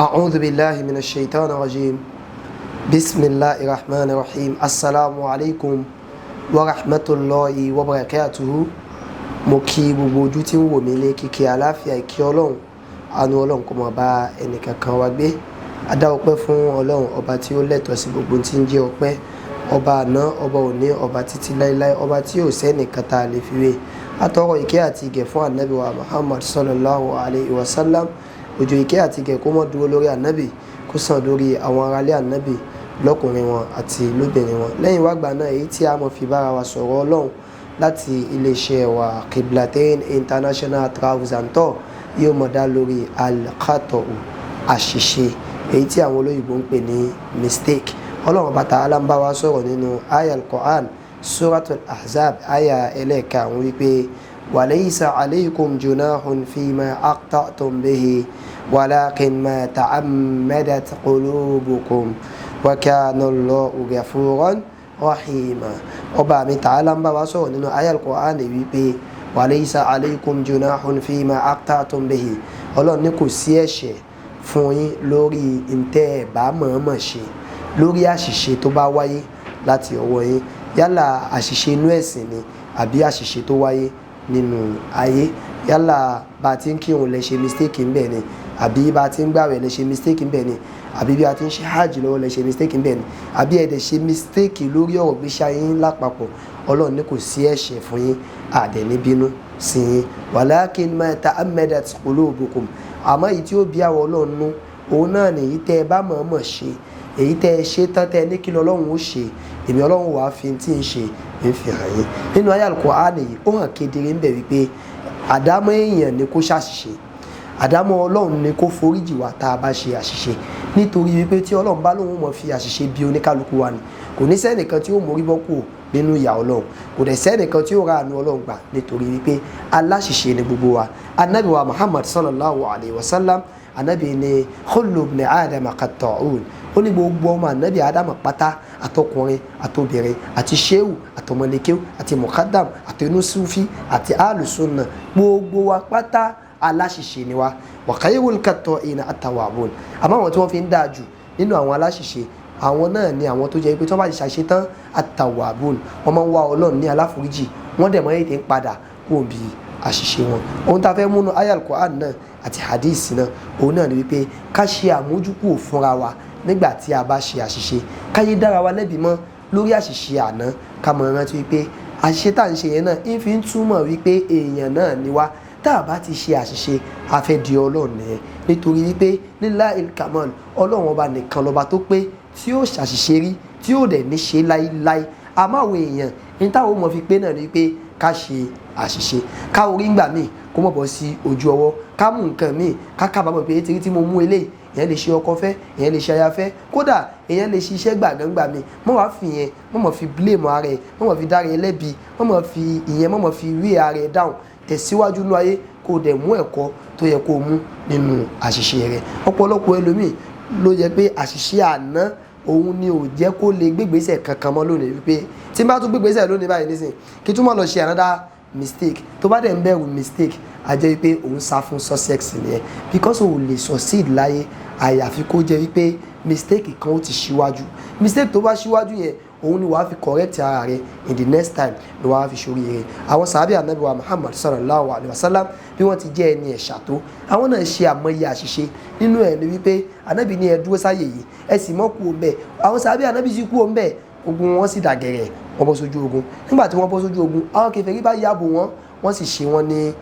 أعوذ بالله من الشيطان الرجيم. بسم الله الرحمن الرحيم. السلام عليكم ورحمة الله وبركاته. Mo kí gbogbo ojú tí ń wò mí lé kíkí àláfíà, ìkí Ọlọ́run, àánú Ọlọ́run kó máa bá ẹnìkankan wa gbé. A dá ọpẹ́ fún Ọlọ́run Ọba tí ó lẹ́tọ̀ọ́ sí gbogbo tí ń jẹ́ ọpẹ́, Ọba àná, Ọba òní, Ọba títí láéláé, Ọba tí ò sẹ́nìkan tá a lè fi wé. A tọrọ ìkẹ́ àti ìgẹ̀ fún Ànábì wa Muhammad sallallahu alayhi wa sallam. Òjò ìkẹ́ àti ìgẹ̀ kó mọ́ dúró lórí Ànábì, kó sàn lórí àwọn aráalé Ànábì lọ́kùnrin wọn àti lóbìnrin wọn. Lẹ́yìn wá gbà náà, èyí tí a mọ̀ fi bára wa sọ̀rọ̀ Ọlọ́run láti iléeṣẹ́ wa Qiblatain International Travels and Tour yóò mọ̀ dá lórí al-khata'u, àṣìṣe, èyí tí àwọn olóyìnbó ń pè ní mistake. Ọlọ́run Ọba Ta'ala ń bá wa sọ̀rọ̀ nínú aya al-Qur'an, Suratul Ahzab, aya ẹlẹ́ẹ̀ka àwọn, wípé walaysa alaykum junahun fima aqta'tum bihi walakin ma ta'ammadat qulubukum wa kana Allahu ghafuran rahima. Ọba mi Ta'ala ń bá wa sọ̀rọ̀ nínú aya al-Qur'an wípé walaysa alaykum junahun fima aqta'tum bihi. Ọlọ́run ní kò sí ẹ̀ṣẹ̀ fún yín lórí ntẹ́ ẹ̀ bá mọ̀ọ́mọ̀ ṣe, lórí àṣìṣe tó bá wáyé láti ọwọ́ yín, yálà àṣìṣe inú ẹ̀sìn ni àbí àṣìṣe tó wáyé nínú ayé, yálà bá a ti ń kírun lẹ ṣe mistake ń bẹ̀ ni, àbí bá a ti ń gbàwẹ̀ lẹ ṣe mistake ń bẹ̀ ni, àbí bí a ti ń ṣe hajj lọ́wọ́ lẹ ṣe mistake ń bẹ̀ ni, àbí ẹ dẹ̀ ṣe mistake lórí ọ̀rọ̀ gbéṣẹ́ ayé yín lápapọ̀, Ọlọ́run ní kò sí ẹ̀ṣẹ̀ fún yín, àdẹ̀ bínú sí yín. Walakin ma ta'ammadat qulubukum. Àmọ́ èyí tí ó bí àwọn Ọlọ́run nú, òun náà nìyí tẹ́ ẹ bá mọ̀ọ́mọ̀ ṣe, èyí tẹ́ ẹ ṣe tán, tẹ́ ẹ ní kí lọ́lọ́run ó ṣe, èmi Ọlọ́run wàá fi tí ń ṣe ń fi hàn yín. Nínú ayé Al-Qur'ani yìí, ó hàn kedere ń bẹ̀ wípé àdámọ́ èèyàn ni kó ṣàṣìṣe, àdámọ́ Ọlọ́run ni kó foríjì wá tá a bá ṣe àṣìṣe, nítorí wípé tí Ọlọ́run bá lóun mọ̀ fi àṣìṣe bí oníkálukú wa ni, kò ní sẹ́nìkan tí ó mórí bọ́ kúrò nínú ìyà Ọlọ́run, kò dẹ̀ sẹ́nìkan tí ó ra àánú Ọlọ́run gbà, nítorí wípé aláṣìṣe ni gbogbo wa. Anabi wa Muhammad sallallahu alayhi wa sallam, Anabi ni kullu ibn Adam khata'un. Ó ní gbogbo ọmọ Anabi Adam pátá, àtọkùnrin àtobìnrin, àti sheu àtọmọlékéw, àti mukadam, àti onísúfí, àti alùsùnà, gbogbo wa pátá aláṣìṣe ni wa. Wa khayrul khatta'ina at-tawwabun. Àmọ́ àwọn tí wọ́n fi ń dáa jù nínú àwọn aláṣìṣe, àwọn náà ni àwọn tó jẹ́ pé tí wọ́n bá ti ṣàṣe tán, at-tawwabun, wọ́n máa ń wá Ọlọ́run ní aláforíjì, wọ́n dẹ̀ mọ́ ètè ń padà kúrò bí àṣìṣe wọn. Ohun tá a fẹ́ múnú ayah al-Qur'an náà àti hadith náà, òun náà ni wípé ká ṣe àmójúkúrò fúnra wa nígbà tí a bá ṣe àṣìṣe, ká yé dára wa lẹ́bi mọ́ lórí àṣìṣe àná, ká mọ̀ rántí wípé àṣìṣe tá à ń ṣe yẹn náà ń fi ń túmọ̀ wípé èèyàn náà ni wá. Tá a bá ti ṣe àṣìṣe, a fẹ́ di Ọlọ́run nìyẹn, nítorí wípé lillahil kamal, Ọlọ́run Ọba nìkan lọ́ba tó pé, tí ó ṣàṣìṣe rí, tí ó dẹ̀ ní ṣe láíláí. Àmọ́ àwọn èèyàn ní táwọn ọmọ fi pé náà ni wípé ká ṣe àṣìṣe, ká orí ńgbà míì kó mọ̀ bọ́ sí ojú ọwọ́, ká mú nǹkan míì, ká kábàámọ̀ pé etí tí mo mú eléyìí. Èèyàn lè ṣe ọkọ fẹ́, èèyàn lè ṣe aya fẹ́, kódà èèyàn lè ṣiṣẹ́ gbàgángbà mi. Mọ́ wàá fi yẹn, mọ́ mọ́ fi blame ara ẹ̀, mọ́ mọ́ fi dára ẹ lẹ́bi, mọ́ mọ́ fi ìyẹn, mọ́ mọ́ fi wé ara ẹ̀ down. Tẹ̀síwájú nínú ayé, kó o dẹ̀ mú ẹ̀kọ́ tó yẹ kó o mú nínú àṣìṣe rẹ̀. Ọ̀pọ̀lọpọ̀ ẹlòmíì ló jẹ́ pé àṣìṣe àná òun ni ò jẹ́ kó lè gbégbèsè kankan mọ́ lónìí, wípé tí n bá tún gbégbèsè lónìí báyìí nísìn, kí tún mọ̀ lọ ṣe another mistake. Tó bá dẹ̀ ń bẹ̀rù mistake, a jẹ́ wípé òun sá fún success nìyẹn, because o lè succeed láyé àyàfi kó jẹ́ wípé mistake kan ó ti ṣíwájú. Mistake tó bá ṣíwájú yẹn, òun ni wàá fi correct ara rẹ in the next time, ni wàá fi ṣorí rẹ. Àwọn sàábì Ànábì wa Muhammad sallallahu alayhi wa sallam, bí wọ́n ti jẹ́ ẹni ẹ̀ṣà tó, àwọn náà ṣe àmọye àṣìṣe. Nínú ẹ̀ ni wípé Ànábì ní ẹ dúró sáyè yìí, ẹ sì mọ́ kú òun. Àwọn sàábì Ànábì sì kú òun bẹ́ẹ̀, ogun wọn sì dàgẹ̀rẹ̀, wọ́n bọ́ sójú ogun. Nígbà tí wọ́n bọ́ sójú ogun, àwọn kèfèrí bá yàbò wọn, wọ́n sì ṣe wọ́n ní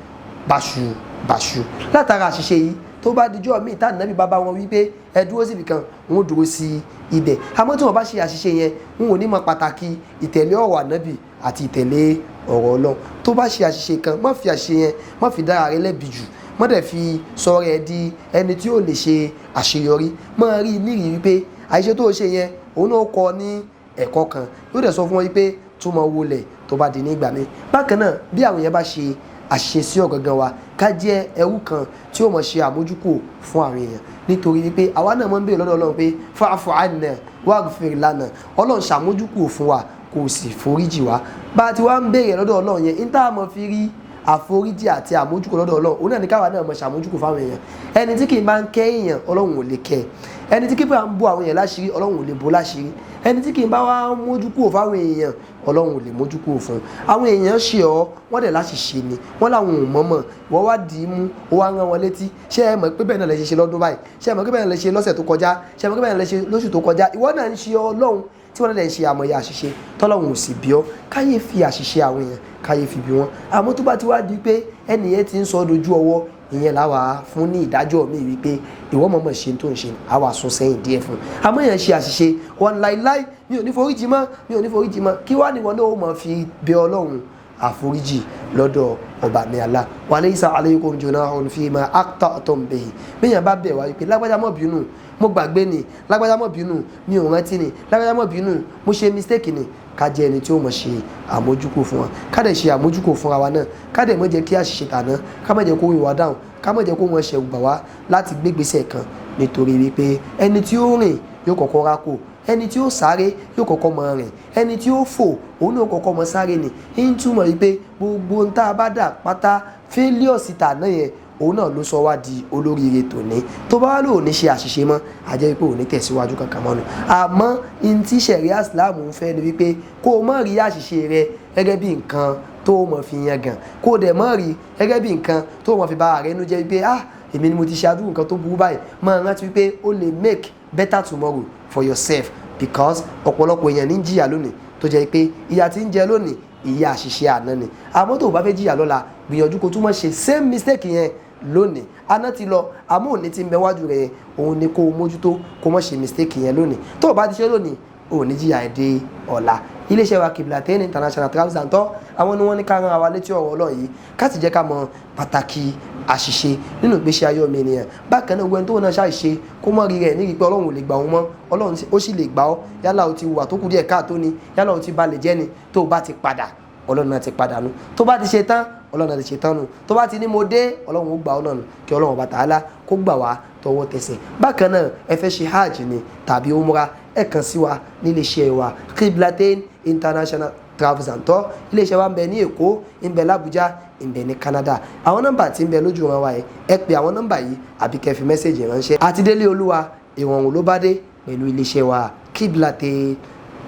báṣubàṣu. Látara àṣìṣe yìí, tó bá dijọ́ míì tá Ànábì bá bá wọn wípé ẹ dúró síbi kan, wọn ò dúró sí ibẹ̀. Àmọ́ tí wọ́n bá ṣe àṣìṣe yẹn, wọn ò ní mọ pàtàkì ìtẹ̀lé ọ̀rọ̀ Ànábì àti ìtẹ̀lé ọ̀rọ̀ Ọlọ́run. Tó bá ṣe àṣìṣe kan, má fi àṣìṣe yẹn, má fi dára rẹ lẹ́bi jù, má dẹ̀ fi sọ̀rọ̀ ẹ di ẹni tí ó lè ṣe àṣeyọrí. Má rí nírìí wípé àṣìṣe tó ṣe yẹn, òun náà kọ́ ní ẹ̀kọ́ kan, yóò dẹ̀ sọ fún wọn wípé tó máa wọlé tó bá di ní ìgbà mi. Bákan náà, bí àwọn yẹn bá ṣe àṣìṣe sí ọ̀gangan wa, ká jẹ́ ẹrú kan tí ó mọ̀ ṣe àmójúkò fún àwọn èèyàn, nítorí wípé àwa náà máa ń béèrè lọ́dọ̀ Ọlọ́run pé fa'fu 'anna waghfir lana, Ọlọ́run ṣàmójúkò fún wa, kò sì foríjì wá. Bá a ti wá ń béèrè lọ́dọ̀ Ọlọ́run yẹn, ní tá a mọ̀ fi rí Àforíjì àti àmójúkò lọ́dọ̀ Ọlọ́run, òun náà ní káwa náà mọ̀ ṣàmójúkò fáwọn èèyàn. Ẹni tí kì í máa ń kẹ́ èèyàn, Ọlọ́run ò lè kẹ́. Ẹni tí kì í bá ń bo àwọn èèyàn láṣìírí, Ọlọ́run ò lè bo láṣìírí. Ẹni tí kì í bá wá mójúkò fáwọn èèyàn, Ọlọ́run ò lè mójúkò fún. Àwọn èèyàn ṣe ọ́, wọ́n dẹ̀ láṣìṣe ni wọ́n láwọn ò mọ̀mọ̀, wọ́n wá dì í mú, ó wá rán wọn létí. Ṣé ẹ mọ̀ pé bẹ́ẹ̀ náà lẹ ṣe ṣe lọ́dún báyìí? Ṣé ẹ mọ̀ pé bẹ́ẹ̀ náà lẹ ṣe lọ́sẹ̀ tó kọjá? Ṣé ẹ mọ̀ pé bẹ́ẹ̀ náà lẹ ṣe lóṣù tó kọjá? Ìwọ náà ń ṣe Ọlọ́run tí wọ́n lè ṣe àmọ̀ye àṣìṣe tọ́lọ́run ò sì bí ọ́. Káyé fi àṣìṣe àwọn èèyàn, káyé fi bí wọn. Àmọ́ tó bá ti wá di pé ẹnìyẹn ti ń sọ dojú ọwọ́, ìyẹn làwà fún ní ìdájọ́ mi wípé ìwọ mọ̀mọ́ ṣe tó ń ṣe, àwa sún sẹ́yìn díẹ̀ fún un. Àmọ́ èèyàn ṣe àṣìṣe wọn láíláí, mi ò ní foríjì mọ́, mi ò ní foríjì mọ́, kí wá níwọ̀n náà ó mọ̀ fi bẹ Ọlọ́run àforíjì lọ́dọ̀ ọba mi Allah. Wa laysa alaykum junahun fima akhta'tum bihi. Bíyàn bá bẹ̀ wá wípé lágbájá mọ̀ bínú, mo gbàgbé ni, lágbájá mọ̀ bínú, mi ò rántí ni, lágbájá mọ̀ bínú, mo ṣe mistake ni, ká jẹ́ ẹni tí ó mọ̀ ṣe àmójúkò fún wa, ká dẹ̀ ṣe àmójúkò fúnra wa náà, ká dẹ̀ má jẹ́ kí àṣìṣe tàná, ká má jẹ́ kó wíwá dáhùn, ká má jẹ́ kó wọ́n ṣẹ̀rù bà wá láti gbégbèsè kan, nítorí wípé ẹni tí ó rìn yóò kọ́kọ́ rákò, ẹni tí ó sáré yóò kọ́kọ́ mọ rìn, ẹni tí ó fò òun náà kọ́kọ́ mọ sáré ni. Ń túmọ̀ wípé gbogbo ohun tá a bá dà pátá, failures tàná yẹn, òun náà ló sọ wá di olóríire tòní. Tó bá wá lò ní ṣe àṣìṣe mọ́, a jẹ́ wípé ò ní tẹ̀síwájú kankan mọ́nu. Àmọ́ in tí ṣẹ̀ríà Islam ń fẹ́ ni wípé kó o má rí àṣìṣe rẹ gẹ́gẹ́ bí nǹkan tó o mọ̀ fi yangàn, kó o dẹ̀ má rí gẹ́gẹ́ bí nǹkan tó o mọ̀ fi ba ààrẹ inú jẹ́ wípé, ah, èmi ni mo ti ṣe adúrú nǹkan tó burú báyìí. Máa rántí wípé o lè make better tomorrow for yourself, because ọ̀pọ̀lọpọ̀ èèyàn ní jìyà lónìí tó jẹ́ pé ìyà tí ń jẹ lónìí, ìyà àṣìṣe àná ni. Àmọ́ tó o bá fẹ́ jìyà lọ́la, gbìyànjú kó tún má ṣe same mistake yẹn lónìí. Àná ti lọ, àmọ́ òní ti ń bẹ wájú rẹ̀, òun ni kó o mójútó, kó má ṣe mistake yẹn lónìí. Tó o bá ti ṣe lónìí, ò ní jìyà ẹ̀ dé ọ̀la. Iléeṣẹ́ wa Qiblatain International Travels and Tour, àwọn ni wọ́n ní ká rán wa létí ọ̀rọ̀ Ọlọ́run yìí, ká sì jẹ́ ká mọ pàtàkì àṣìṣe nínú ìgbésí ayé ọmọ ènìyàn. Bákan náà, gbẹ́ni tó náà ṣàìṣe, kó mọ̀ rí rẹ̀ ní rí pé Ọlọ́run ò lè gbà òun mọ́. Ọlọ́run ó sì lè gbà ọ́. Yálà o ti wà tó kù díẹ̀ káàtó ni, yálà o ti balẹ̀ jẹ́ ni, tó o bá ti padà, Ọlọ́run náà ti padà nu. Tó bá ti ṣe tán, Ọlọ́run náà ti ṣe tán nu. Tó bá ti ní mo dé, Ọlọ́run ó gbà ọ́ náà nu. Kí Ọlọ́run ọba tààlà kó gbà wá tọwọ́ tẹsẹ̀. Bákan náà, ẹ fẹ́ ṣe hajj ni tàbí umra, ẹ kàn sí wa nílé iṣẹ́ wa Qiblatain International Travels and Tour. Iléeṣẹ́ wa ń bẹ ní Èkó, ń bẹ l'Abuja, ń bẹ ní Canada. Àwọn nọ́mbà tí ń bẹ lójú wọn wa yìí, ẹ pè àwọn nọ́mbà yìí àbí kẹ́ fi message ránṣẹ́. Àti délé Olúwa, ìrọ̀rùn ló bá dé pẹ̀lú iléeṣẹ́ wa Qiblatain.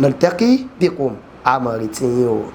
Naltaqi bikum, àmọ̀ retí yín o.